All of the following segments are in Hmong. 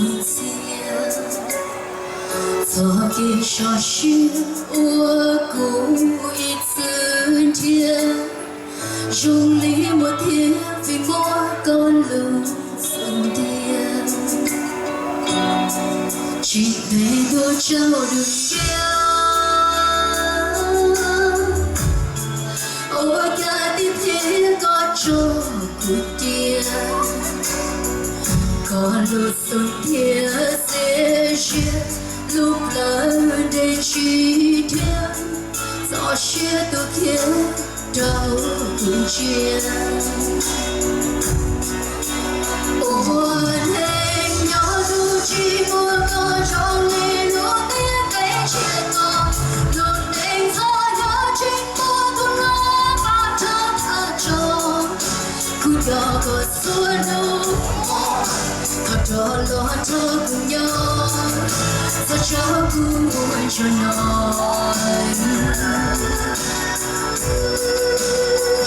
ntxias, txoj kev sov siab ua kuv ib txwm nrhiav, zoo li muaj thiab vim muaj koj lub xub ntiag, tsis ntev ntuj tsaus ntuj ntiag, ua cas tib pliag koj tso kuv cia, koj lub xub ntiag xiam ziab, lub plawv nres tsis dhia, txoj sia tu khiav rau kuv ntsia. Ua neej nyob ntuj tsis muaj koj zoo li lub ntiaj teb tsis to, lub neej txhos nyob tsis muaj tus hlob pab rov thaj tso. Kuv nco koj txhua hnub, thov rov los nrog kuv nyob, txhob tso kuv mus ntsuag no.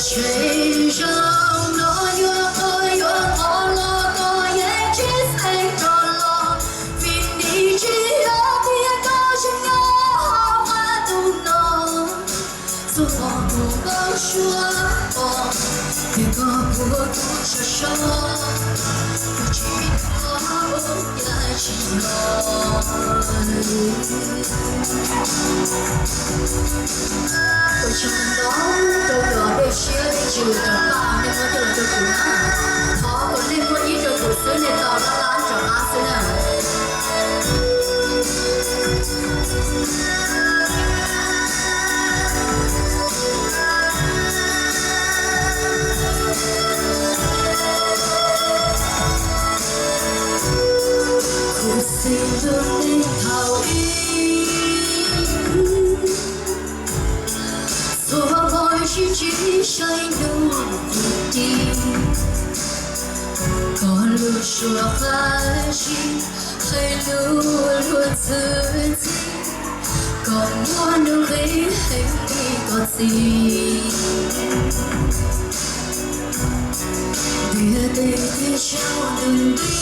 Tseem zaum no yuav qhov yuav qhov los koj yeej tsis xeev rov los, vim nim tsis yog tias koj tseem nyob hauv qab ntuj no. Txhua hnub kuv npau suav pom tias koj puag kuv sov so, kuv tsis tau ua cas tsis los. Ua tsaug ntau rau cov dej siab dej ntsws rov qab nej muab coj los rau kuv na. Thov kom nej muab ib rau kuv xwb nej tau lab lab rov qab xwb na. Kuv xeeb lub neej thaum ub, txhua phooj ywg tsis saib nug kuv ris, koj lub suab qab zib, hais lus luag txwv ntxhi, koj muaj nuj nqis heev li koj txiv. Ntiaj teb tsaus ntuj nti,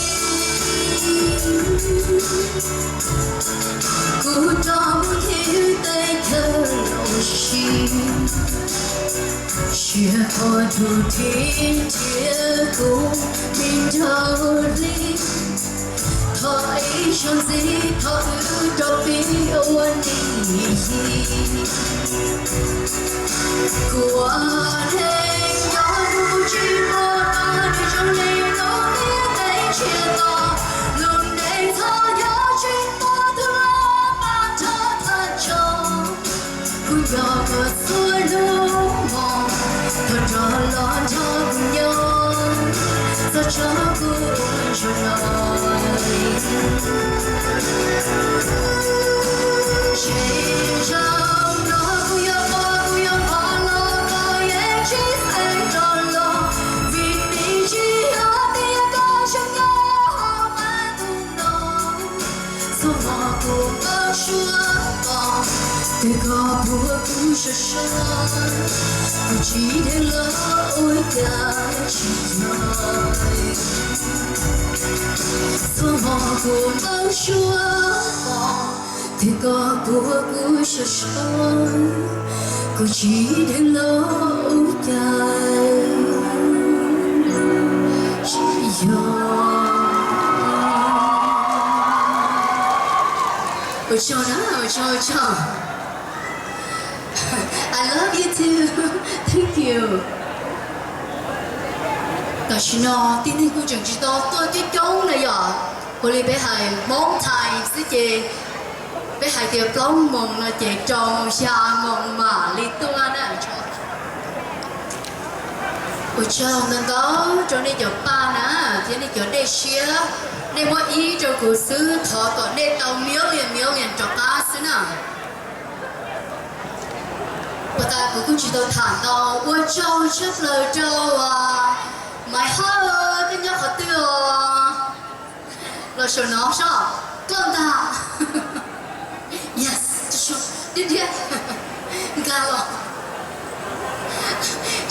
kuv rov mus thib tej chaw los sis, sia qhov tus thib nrhiav kuv me nraug li. Thov ib zaug ntxiv thov wb rov pib ua neej yig. Kuv ua neej nyob ntuj tsis muaj koj nws zoo li lub ntiaj teb tsis to, lub neej txhos nyob tsis muaj tus hlob pab rov thaj tso. Kuv nco koj txhua lub hmo, thov rov los nrog kuv nyob, txhob tso kuv ua ntsuag no. Tseem zaum no kuv yuav pom kuv yuav pom los koj yeej tsis xeev rov los, vim nim tsis yog tias koj tseem nyob hauv qab ntuj no. Txhua hmo kuv npau suav pom tias koj puag kuv sov so, kuv tsis dheev los ua cas tsis yog. Txhua hmo kuv npau suav pom tias koj puag kuv sov so, kuv tsis dheev los ua cas tsis yog. Ua tsaug na, ua tsaug, ua tsaug. I love you too. Thank you. Tam sim no tib neeg kuj tseem tsis tau tuaj coob coob na yom. Ua li peb hais Hmoob Thais xwb ces peb hais tias plaub moos no ces rau moos xya moos mam li tuaj na. Ua tsaug ntau ntau rau nej cov paj na thiab nej cov dej siab, nej muab ib rau kuv xwb thov kom nej tau million million rov qab xwb na. Ua tas kuv kuj tsis tau tham ntau, ua tsaug tshaj plaws rau Maiv Hawj, koj nyob qhov twg os? Los saum no sob, koj ntag. Yes, nkag los.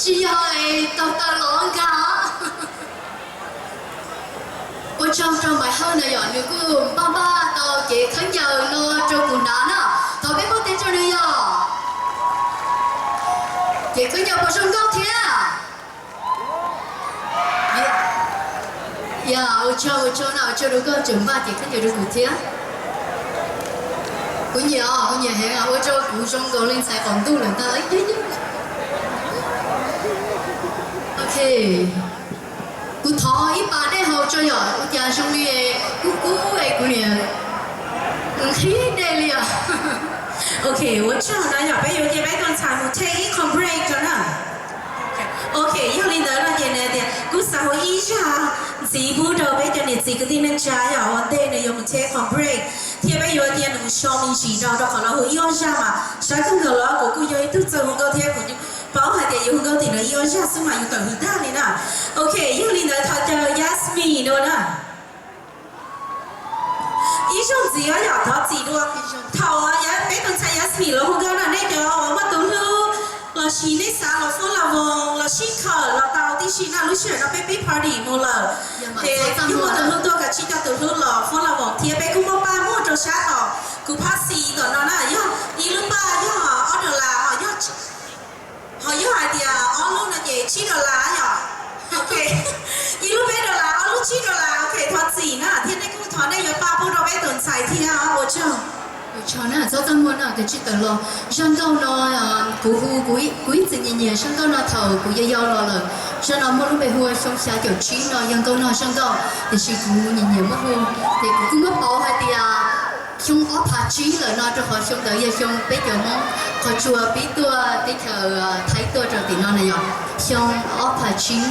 Tsis yog tau taw los nkag os. Ua tsaug rau Maiv Hawj na yom, nws kuj npaj npaj tau cev khaub ncaws no rau kuv hnav na. Thov peb npuaj tes rau nws yom. Cev khaub ncaws puas zoo nkauj thiab? Ya, ua tsaug, ua tsaug na, ua tsaug rau koj tseem npaj cev khaub ncaws rau kuv thiab. Kuv nyiam os, kuv nyiam heev, ua rau kuv zoo nkaus li ntxhais qaum ntuj lawm ntag. Ok, kuv thov ib pas dej haus tso yom, ua cas zoo li kub kub es kuv niam nqhis dej li os. Ok, ua tsaug na yom, peb yuav cia peb tus ntxhais mus take ib qho break rau na. Ok, yog li ntawd no ces nws tias kuv xav hu ib zaj ntxiv pub rau peb cov niam txiv kwv tij neej tsa yom, ua ntej nws yuav mus take qho break, thiab peb yuav cia nws mus show me ntsis rau, rau qhov no hu ib ob zaj mas sab kawg nkaus los kuv kuj yog ib tug txawj hu nkauj thiab kuv paub hais tias yus hu nkauj tim no ib ob zaj xwb mas yus tawm hws tag li na. Ok, yog li ntawd thov caw Yasmine dua na. Ib zaug ntxiv os yom, thov txim dua. Thaum peb tus ntxhais Yasmine los hu nkauj no, nej cov uas muaj tus hlub lossis nej xav los Footloose los sib khawm los tau tib si na, lub sij hawm no peb pib party mus lawm. Ces yog muaj tus hlub tuaj kav tsij coj tus hlub los Footloose thiab, peb kuj muaj paj muag rau sab tom kuv phab xis tom no na, yog ib lub paj yog ob dollar, ho yog hais tias ob lub no ces tsib dollar yom. Ok, ib lub peb dollar, ob lub tsib dollar. Ok, thov txim na, thiab nej kuj thov nej yuav pab pub rau peb tus ntxhais thiab, ua tsaug. Ua tsaug na, txhob txaj muag na, kav tsij tawm los. Zaj nkauj no kuv hu, kuv ib txwm nyiam nyiam zaj nkauj no thaum kuv yau yau los lawm. Zaj no muaj lub npe hu ua xyoo xya caum tsib no, yog nkauj no zaj nkauj, tiam sis kuv nyiam nyiam muab hu, ces kuv kuj muab pauv hais tias xyoo ob phav tsib lawm no, rau qhov xyoo ntawd yog xyoo peb cov Hmoob qhov tsua pib tuaj teb chaws Thaib tuaj rau tim no na yom, xyoo ob phav tsib.